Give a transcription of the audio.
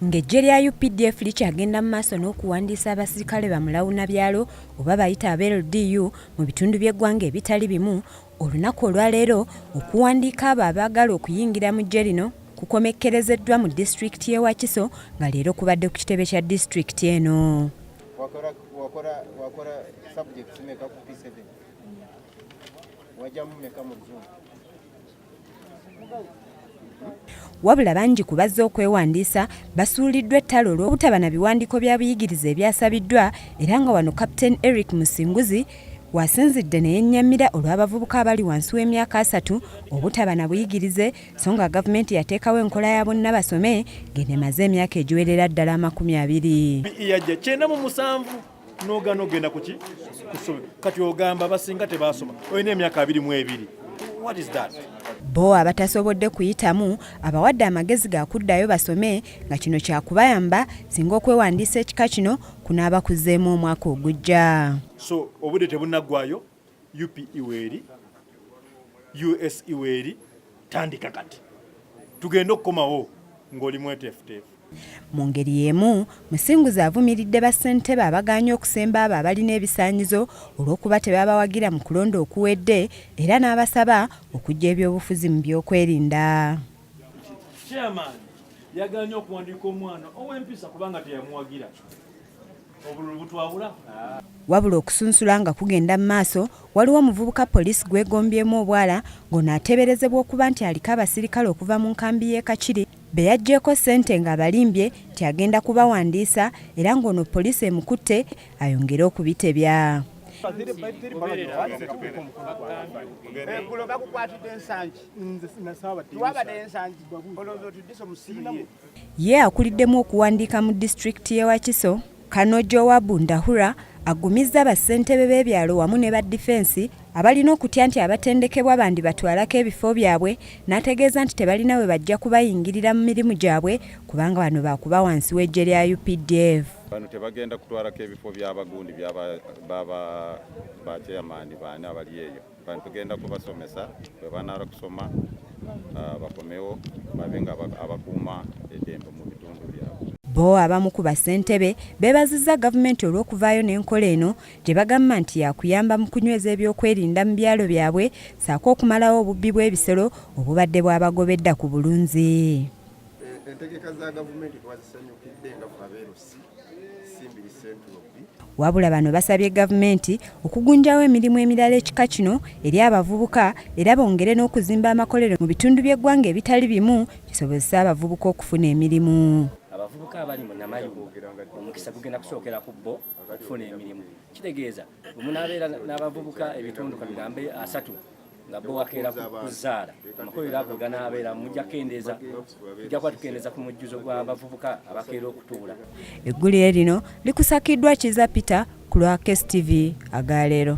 Ng'eggye lya updf likyagenda mu maaso n'okuwandiisa abasirikale bamulawunabyalo oba bayite aba LDU mu bitundu by'eggwanga ebitali bimu, olunaku olwaleero okuwandiika abo abaagala okuyingira mu ggye lino kukomekkerezeddwa mu disitulikiti y'e Wakiso nga leero kubadde ku kitebe kya disitulikiti eno. Wakora, wakora, wakora subjects meka ku P7? Wajamu meka mu Luzungu? Wabula bangi ku bazze okwewandiisa basuuliddwa ettale olw'obutaba na biwandiiko bya buyigirize ebyasabiddwa era nga wano Captain Eric Musinguzi w'asinzidde ne yennyamira olw'abavubuka abali wansi w'emyaka asatu obutaba na buyigirize so nga gavumenti yateekawo enkola ya bonna basome ng'eno emaze emyaka egiwerera ddala 20. Yajja 97 n'ogaana okugenda kuki kusomero kati ogamba abasinga tebasoma olina emyaka 22. What is that? Bo abatasobodde kuyitamu abawadde amagezi ga kuddayo basome nga kino kyakubayamba singa okwewandiisa ekika kino kunaaba kuzzeemu omwaka ogujja. So obudde tebunaggwayo, UPE weeri, USE weeri, tandika kati tugende okukomawo ng'oli mweteefuteefu. Mu ngeri y'emu, Musinguzi avumiridde bassentebe abagaanye okusemba abo abalina ebisaanyizo olw'okuba tebabawagira mu kulonda okuwedde era n'abasaba okuggya ebyobufuzi mu byokwerinda. Chairman yagaanye okuwandiika omwana ow'empisa kubanga teyamuwagira. Obululu butwawula. Wabula okusunsula nga kugenda mu maaso, waliwo omuvubuka poliisi gw'egombyemu obwala ng'ono ateeberezebwa okuba nti aliko abasirikale okuva mu nkambi y'e Kakiri be yaggyeeko ssente ng'abalimbye nti agenda kubawandiisa era ng'ono poliisi emukutte ayongere okubitebya. Eggulo bakukwatidde Nsangi. Tiwabadde Nsangi. Olowooza otuddise omusiiye. Ye akuliddemu okuwandiika mu disitulikiti y'e Wakiso, Kano Joabu Ndahura aggumizza bassentebe b'ebyalo wamu ne ba difensi abalina okutya nti abatendekebwa bandibatwalako ebifo byabwe n'ategeeza nti tebalina we bajja kubayingirira mu mirimu gyabwe kubanga bano baakuba wansi w'eggye lya updf. Bano tebagenda kutwalako ebifo by'abagundi byaba ba chairman baani abali eyo. Bano tugenda kubasomesa bwe banaala kusoma bakomewo babe nga abakuuma eddembe mu bitundu byabwe. Bo abamu ku bassentebe beebazizza gavumenti olw'okuvaayo n'enkola eno gye bagamba nti yaakuyamba mu kunyweza ebyokwerinda mu byalo byabwe ssaako okumalawo obubbi bw'ebisolo obubadde bwabagoba edda ku bulunzi. Entegeka za gavumenti twazisanyukidde nga ffe abeerusi Simbiri Central B. Wabula bano basabye gavumenti okugunjawo emirimu emirala ekika kino eri abavubuka era bongere n'okuzimba amakolero mu bitundu by'eggwanga ebitali bimu kisobozese abavubuka okufuna emirimu. Abavubuka abali mu Namayumba omukisa gugenda kusookera ku bo okufuna emirimu. Kitegeeza bwe munaabeera n'abavubuka ebitundu katugambe 30 nga bo bakeera kuzaala, amakolero ago ganaabeera mujja kukendeeza, tujja kuba tukendeeza ku mujjuzo gw'abavubuka abakeera okutuula. Eggulire lino likusakiddwa Kiiza Peter ku lwa Case TV agaleero.